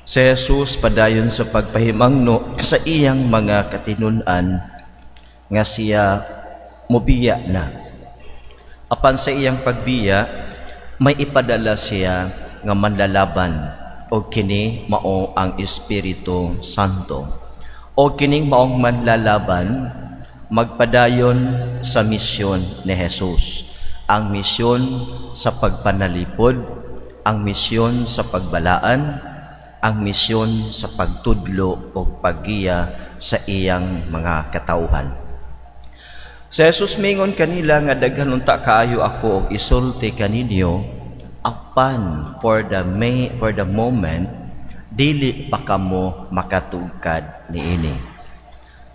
Si Jesus padayon sa pagpahimangno sa iyang mga katinunan nga siya mubiya na. Apan sa iyang pagbiya, may ipadala siya nga manlalaban o kini mao ang Espiritu Santo. O kining maong manlalaban magpadayon sa misyon ni Jesus. Ang misyon sa pagpanalipod, ang misyon sa pagbalaan, ang misyon sa pagtudlo o paggiya sa iyang mga katawhan. Si Jesus mingon kanila nga daghan unta kaayo ako og isulti kaninyo, apan for the moment dili pa kamo makatugkad niini.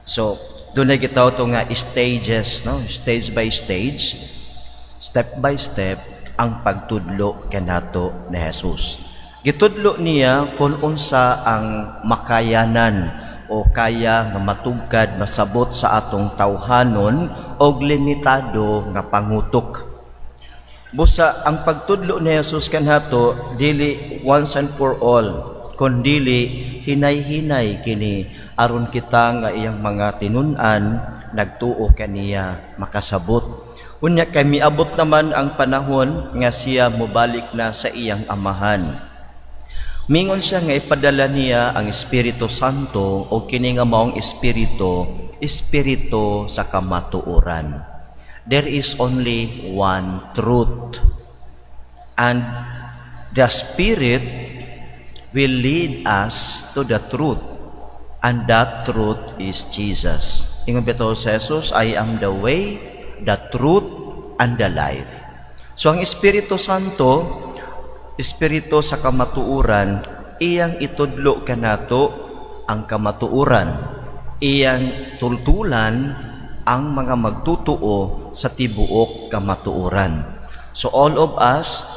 So, dunay gitawag to nga stages, no? Stage by stage, step by step ang pagtudlo kanato ni Jesus. Gitudlo niya kung unsa ang makayanan o kaya nga matugkad, masabot sa atong tawhanon og limitado nga pangutok. Busa ang pagtudlo ni Jesus kanato dili once and for all, kundili hinay-hinay kini aron kita nga iyang mga tinun-an nagtuo kaniya makasabot. Unya kay miabot naman ang panahon nga siya mobalik na sa iyang Amahan. Mingon siya nga ipadala niya ang Espiritu Santo o kini nga maong Espiritu, Espiritu sa kamatuoran. There is only one truth. And the Spirit will lead us to the truth. And that truth is Jesus. Ingon bitaw sa Jesus, "I am the way, the truth, and the life." So ang Espiritu Santo, Espiritu sa kamatuoran, iyang itudlo kanato ang kamatuoran. Iyang tultulan ang mga magtutuo sa tibuok kamatuoran. So all of us,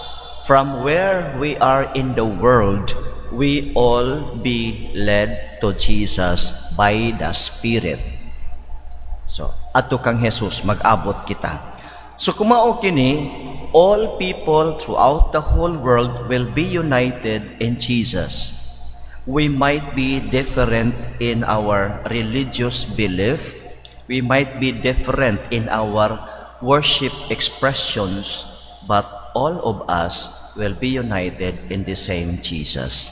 from where we are in the world, we all be led to Jesus by the Spirit. So, adto kang Jesus, mag-abot kita. So, kung mao kini, all people throughout the whole world will be united in Jesus. We might be different in our religious belief. We might be different in our worship expressions, but all of us will be united in the same Jesus.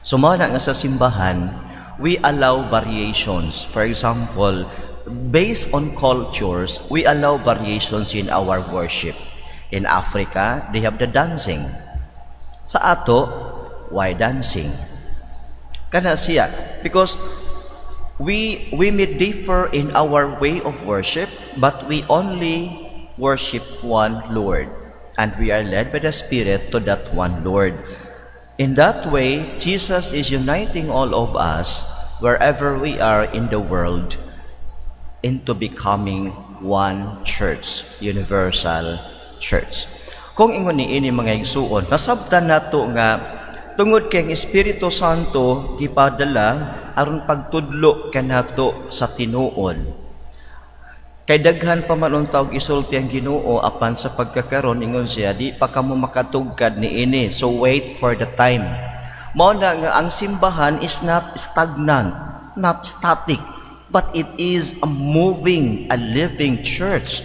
So mao na nga sa simbahan, we allow variations. For example, based on cultures, we allow variations in our worship. In Africa, they have the dancing. Sa ato, why dancing? Kana siya. Because we may differ in our way of worship, but we only worship one Lord. And we are led by the Spirit to that one Lord. In that way, Jesus is uniting all of us wherever we are in the world into becoming one church, universal church. Kung ingon ni ini, mga igsuon, nasabtan nato nga tungod kay ang Espiritu Santo gipadala aron pagtudlo kanato sa tinuod. Kay daghan pa man unta og isulti ang Ginoo, apan sa pagkakaron ingon siya, di pa kamo makatugkad niini. So wait for the time. Mao na nga ang simbahan is not stagnant, not static, but it is a moving, a living church.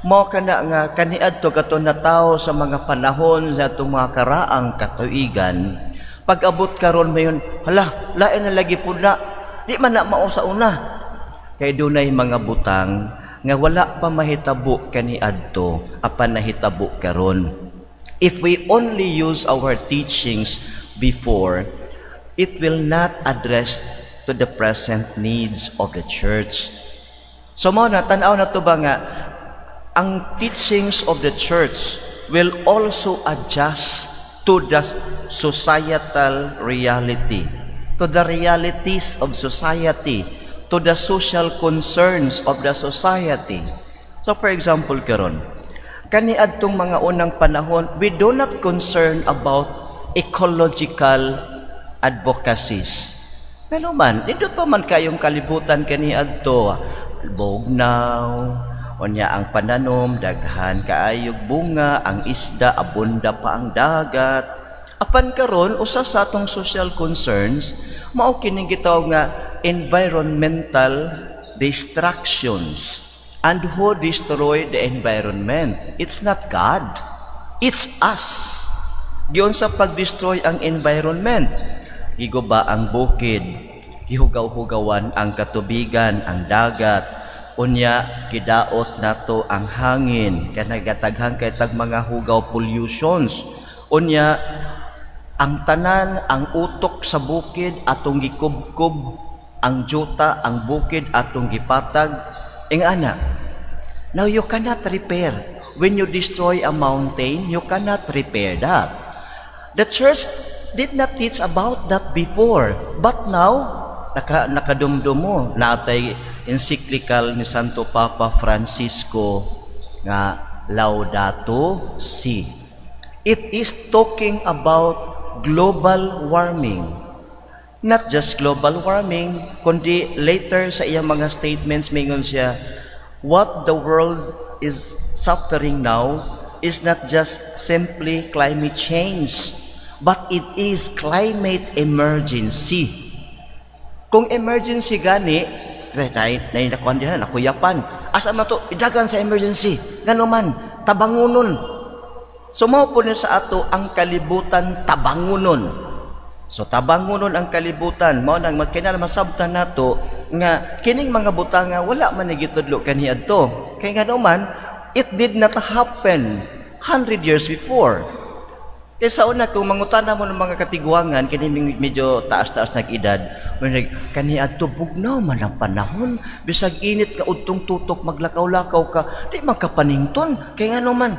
Mao kana nga kaniadto kato na tao sa mga panahon sa atong mga karaang katuigan, pag-abot karon mayon, "Hala, lain na lagi pud na. Di man na mao sa una." Kay dunay mga butang nga wala pa mahitabo kaniadto apan nahitabo karon. If we only use our teachings before, it will not address to the present needs of the church. So mao na, tan-aw na to ba nga ang teachings of the church will also adjust to the societal reality, to the realities of society, to the social concerns of the society. So for example karon, kaniadtong mga unang panahon, we do not concern about ecological advocacies. Pero man, nindot pa man kayong kalibutan kaniadto, bugnaw, unya ang pananom, daghan kaayog bunga, ang isda, abunda pa ang dagat. Apan karon, usa sa atong social concerns mao kining gitawag nga environmental destructions. And who destroy the environment? It's not God. It's us. Giunsa pag-destroy ang environment? Giguba ang bukid, gihugaw-hugawan ang katubigan, ang dagat, unya gidaot nato ang hangin, kay nagataghan kay tag mga hugaw, pollutions. Unya ang tanan, ang utok sa bukid atong gikubkob, ang juta, ang bukid atong gipatag. Ingana. Now you cannot repair. When you destroy a mountain, you cannot repair that. The church did not teach about that before. But now, nakadumdum mo, natay encyclical ni Santo Papa Francisco nga Laudato Si. It is talking about global warming. Not just global warming, kundi later sa iyang mga statements, mingon siya, what the world is suffering now is not just simply climate change, but it is climate emergency. Kung emergency gani, nay nakuan diha, nakuyapan. Asa man to idagan sa emergency? Ngano man tabangunon. So mao po ni sa ato ang kalibutan, tabangunon. So tabangunon ang kalibutan, mao nang magkinahanglan masabtan nato nga kining mga butanga wala man ni gitudlo kaniadto. Kay ngano man it did not happen 100 years before. Kay sa una, kung mangutana mo ng mga katiguangan, kini medyo taas-taas nag edad, nag kaniadto bugnaw man ang panahon, bisag init ka udtong tutok, maglakaw-lakaw ka, di man ka panington, kay ngano man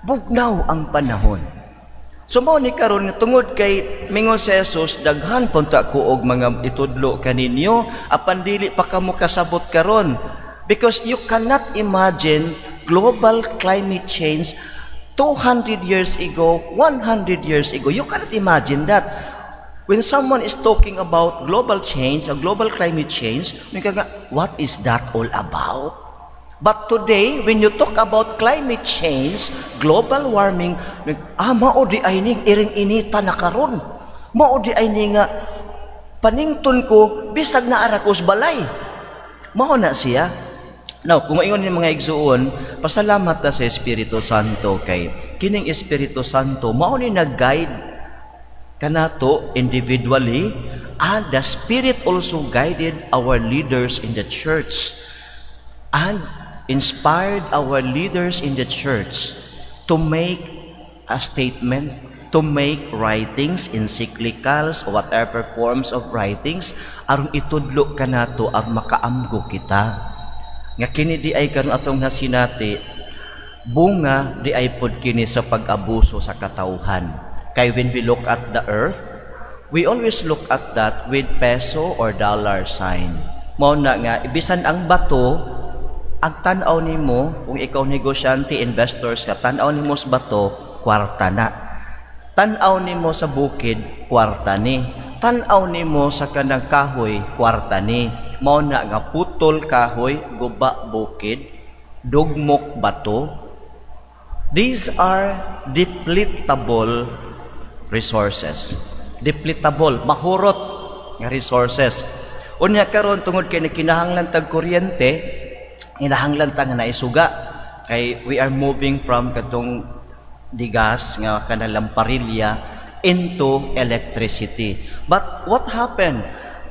bugnaw ang panahon. So mao ni karon nga tungod kay mingon si Jesus, "Daghan punta ko og mga itudlo kaninyo apan dili pa kamo kasabot karon," because you cannot imagine global climate change 200 years ago, 100 years ago. You cannot imagine that. When someone is talking about global change, a global climate change, may kaga, "What is that all about?" But today, when you talk about climate change, global warming, ah, mao diay ning iring inita na karon. Mao diay ni nga panington ko bisag naa ra ko sa balay. Mao na siya. Now, kung maingon ni mga igsuon, pasalamat ta sa Espiritu Santo kay kining Espiritu Santo mao ni nag-guide kanato individually, and the Spirit also guided our leaders in the church and inspired our leaders in the church to make a statement, to make writings, encyclicals, or whatever forms of writings, aron itudlo kanato aron makaamgo kita. Nga kini diay karon atong nasinati, bunga diay pod kini sa pag-abuso sa katawhan. Kay when we look at the earth, we always look at that with peso or dollar sign. Mao na nga bisan ang bato, ang tan-aw nimo kung ikaw negosyante, investors ka, tan-aw nimo sa bato, kwarta na. Tan-aw nimo sa bukid, kwarta ni. Tan-aw nimo sa kanang kahoy, kwarta ni. Mao na nga putol kahoy, guba bukid, dugmok bato. These are depletable resources. Depletable, mahurot nga resources. Unya karon, tungod kay kinahanglan tag kuryente, kinahanglan ta nga naisuga kay we are moving from katong digas nga kanang lamparilya into electricity. But what happened?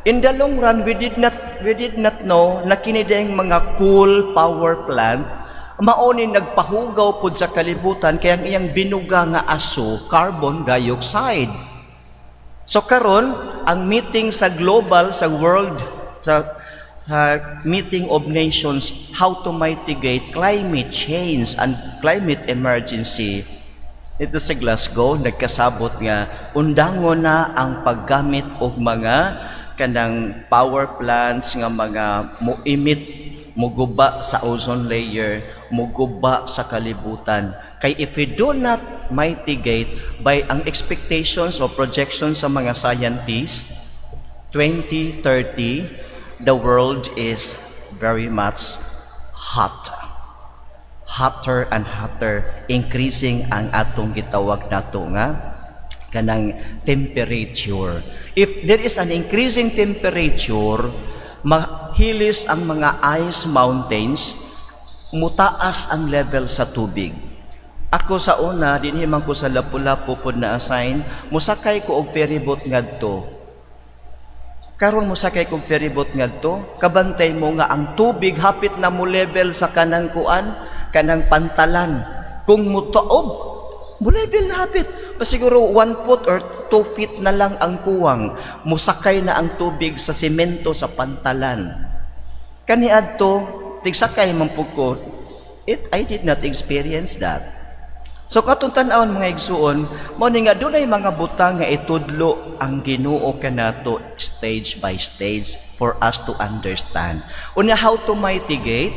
In the long run, we did not know na kini diyang mga coal power plant mao ni nagpahugaw pod sa kalibutan kay ang iyang binuga nga aso, carbon dioxide. So karon, ang meeting sa global, sa world, sa meeting of nations, how to mitigate climate change and climate emergency ito sa Glasgow, nagkasabot nga undangon na ang paggamit og mga kanang power plants nga mga mo-emit, muguba sa ozone layer, muguba sa kalibutan. Kay if we do not mitigate by ang expectations or projections sa mga scientists, 2030, the world is very much hot. Hotter and hotter, increasing ang atong gitawag nato nga Kanang temperature. If there is an increasing temperature, mahilis ang mga ice mountains, mutaas ang level sa tubig. Ako sa una, dinhi man ko sa Lapu-Lapu pod na assign, musakay ko og ferryboat ngadto. Karon mosakay kog ferryboat ngadto, kabantay mo nga ang tubig hapit na mo level sa kanang kuan, kanang pantalan. Kung mutaob, mo level na hapit. Pasiguro 1 foot or 2 feet na lang ang kuwang. Musakay na ang tubig sa semento sa pantalan. Kaniadto, tigsakay man pud ko, I did not experience that. So katong tan-awon, mga igsuon, mao ni nga dunay mga butang nga itudlo ang Ginoo kanato stage by stage for us to understand. Unya, how to mitigate?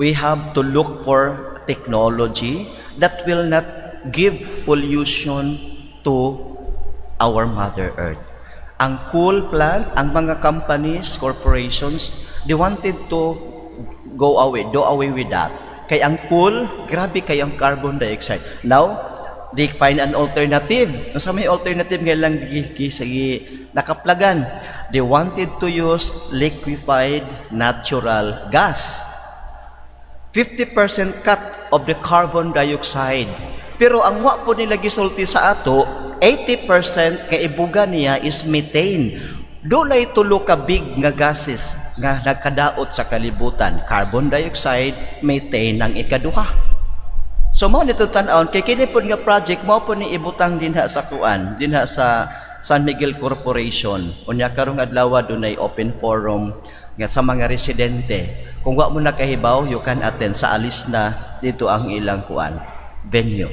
We have to look for technology that will not give pollution to our Mother Earth. Ang coal plant, ang mga companies, corporations, they wanted to go away, do away with that. Kay ang coal, grabe kay ang carbon dioxide. Now, they find an alternative. Unsa may alternative nga lang nakaplagan? They wanted to use liquefied natural gas. 50% cut of the carbon dioxide. Pero ang wa po nila gisulti sa ato, 80% kay ibuga niya is methane. Dunay tulo ka big nga gases nga nagkadaot sa kalibutan: carbon dioxide, methane ang ikaduha. So mao nito tan-awon kay kini pod nga project mao po ni ibutang dinha sa kuan, dinha sa San Miguel Corporation. Unya karong adlaw dunay open forum nga sa mga residente. Kung wa mo nakahibaw, you can attend sa alis na dito ang ilang kuan venue.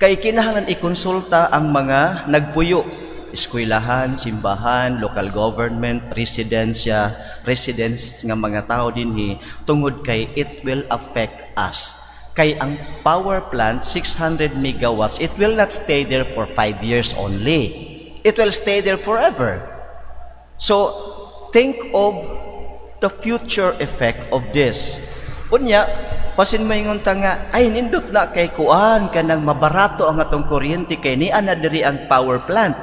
Kay kinahanglan ikonsulta ang mga nagpuyo, eskwelahan, simbahan, local government, residensya, residents nga mga tao dinhi tungod kay it will affect us. Kay ang power plant, 600 megawatts, it will not stay there for 5 years only. It will stay there forever. So, think of the future effect of this. Unya, pasin maingon ta nga, "Ay, nindot na kay kuan, kanang mabarato ang atong kuryente kay niya na diri ang power plant."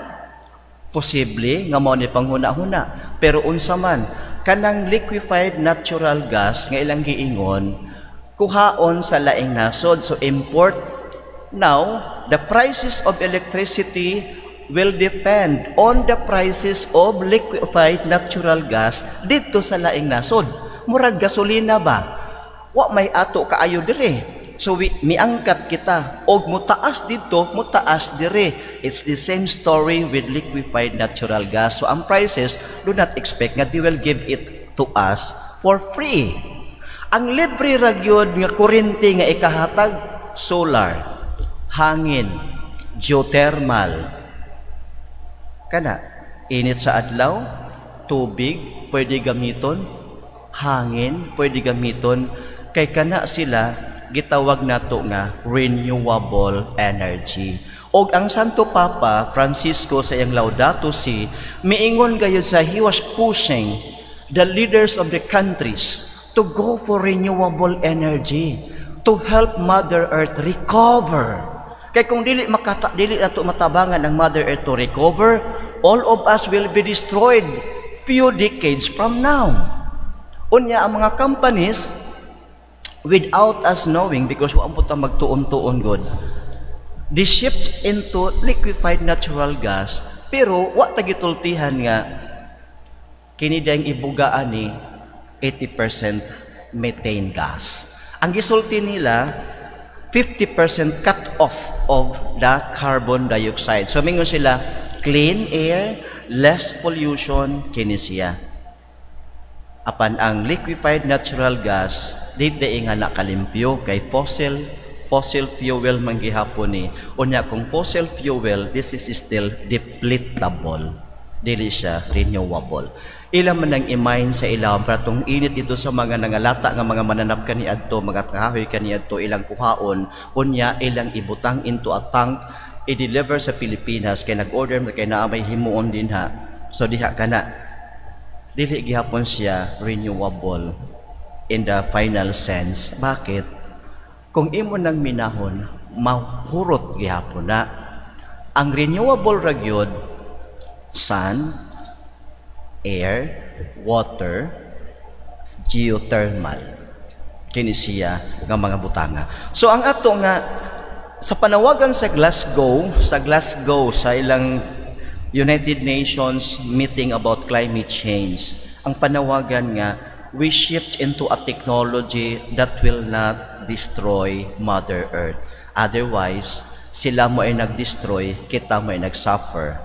Posible nga mao ni panghuna-huna. Pero unsa man, kanang liquefied natural gas nga ilang giingon, kuhaon sa laing nasod. So import. Now, the prices of electricity will depend on the prices of liquefied natural gas dito sa laing nasod. Murag gasolina ba? Wa may ato kaayo dire. So miangkat kita og mutaas dito, mutaas dire. It's the same story with liquefied natural gas. So ang prices, do not expect nga they will give it to us for free. Ang libre ra gyud nga kuryente nga ikahatag, solar, hangin, geothermal. Kana init sa adlaw, tubig pwede gamiton, hangin pwede gamiton kay kana sila gitawag nato nga renewable energy. Og ang Santo Papa Francisco sa iyang Laudato Si, miingon gayud sa, he was pushing the leaders of the countries to go for renewable energy to help Mother Earth recover. Kay kung dili nato matabangan ang Mother Earth to recover, all of us will be destroyed few decades from now. Unya ang mga companies, without us knowing, because wa po ta magtuon-tuon god, they shift into liquefied natural gas, pero wa ta gitultihan nga kini dayang ibugaan ni 80% methane gas. Ang gisulti nila, 50% cut off of the carbon dioxide. So mingon sila, clean air, less pollution kini siya. Apan ang liquefied natural gas, di di nga nakalimpyo kay fossil fuel man gihapon ni. Unya kung fossil fuel, this is still depletable, dili siya renewable. Ila man ang i-mine sa ilawom para tong init dito sa mga nangalata nga mga mananap kaniadto, mga kahoy kaniadto, ilang kuhaon, unya ilang ibutang into a tank, i-deliver sa Pilipinas kay nag-order kay naa may himuon dinha. So diha kana dili gihapon siya renewable in the final sense. Bakit? Kung imo nang minahon, mahurot gihapon na. Ang renewable ra gyud, sun, air, water, geothermal. Kini siya nga mga butanga. So ang ato nga sa panawagan sa Glasgow, sa ilang United Nations meeting about climate change, ang panawagan nga we shift into a technology that will not destroy Mother Earth. Otherwise, sila mo ay nag-destroy, kita mo ay nag-suffer.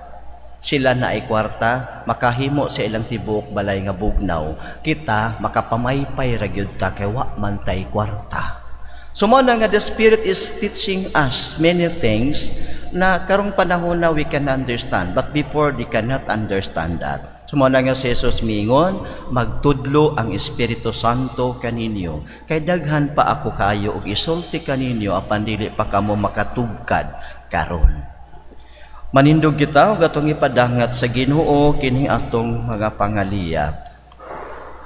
Sila na ay kwarta, makahimo sa ilang tibuok balay nga bugnaw. Kita makapamaypay ra gyud ta kay wa man tay kwarta. So mo na nga the Spirit is teaching us many things na karong panahon na we can understand, but before they cannot understand that. So mo na nga si Jesus miingon, "Magtudlo ang Espiritu Santo kaninyo. Kay daghan pa ako kayo og isulti kaninyo apan dili pa kamo makatugkad karon." Manindog kita ug atong ipadangat sa Ginoo kining atong mga pangaliya.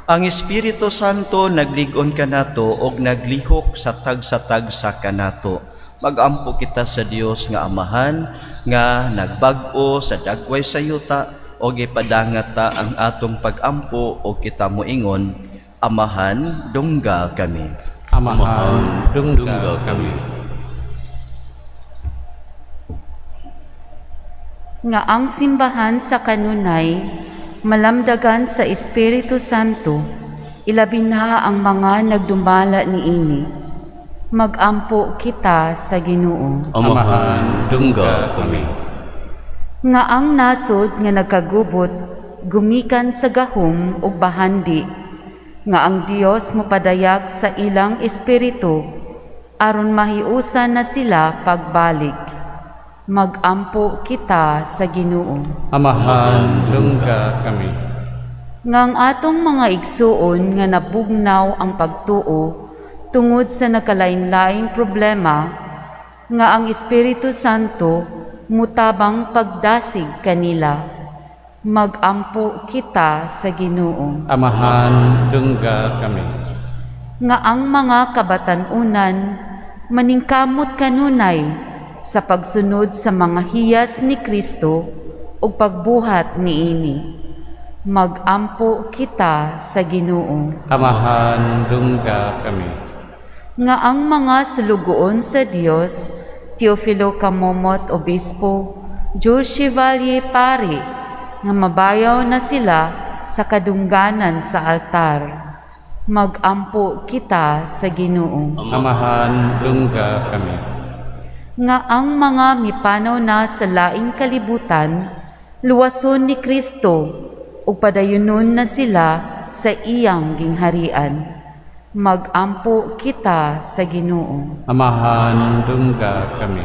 Ang Espiritu Santo naglig-on kanato og naglihok sa tagsa-tagsa kanato. Magampo kita sa Dios nga Amahan nga nagbag-o sa dagway sa yuta og ipadangat ta ang atong pagampo og kita moingon, Amahan, dungga kami. Amahan, dungga kami. Nga ang simbahan sa kanunay malamdagan sa Espiritu Santo, ilabi na ang mga nagdumala niini. Magampo kita sa Ginoo. Amahan, dungga kami. Nga ang nasod nga nagkagubot gumikan sa gahom ug bahandi, nga ang Dios mopadayag sa ilang espiritu aron mahiusan na sila pagbalik. Magampo kita sa Ginoo. Amahan, dungga kami. Nga ang atong mga igsuon nga nabugnaw ang pagtuo tungod sa nakalain-laing problema, nga ang Espiritu Santo mutabang pagdasig kanila. Magampo kita sa Ginoo. Amahan, dungga kami. Nga ang mga kabatan-unan maningkamot kanunay sa pagsunod sa mga hiyas ni Kristo ug pagbuhat niini. Magampo kita sa Ginoo. Amahan, dungga kami. Nga ang mga sulugoon sa Dios, Teofilo Camomot Obispo, Jules Chevalier Pari, nga mabayaw na sila sa kadungganan sa altar. Magampo kita sa Ginoo. Amahan, dungga kami. Nga ang mga mipanaw na sa laing kalibutan, luwason ni Kristo ug padayunon na sila sa iyang gingharian. Magampo kita sa Ginoo. Amahan, dungga kami.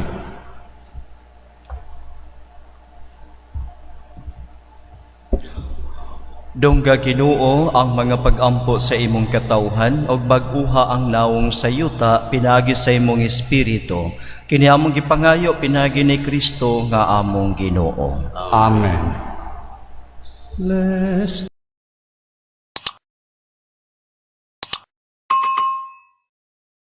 Dungga Ginoo ang mga pagampo sa imong katawhan ug bag-uha ang nawong sa yuta pinaagi sa imong espiritu. Kini among gipangayo pinaagi ni Kristo nga among Ginoo. Amen. Blessed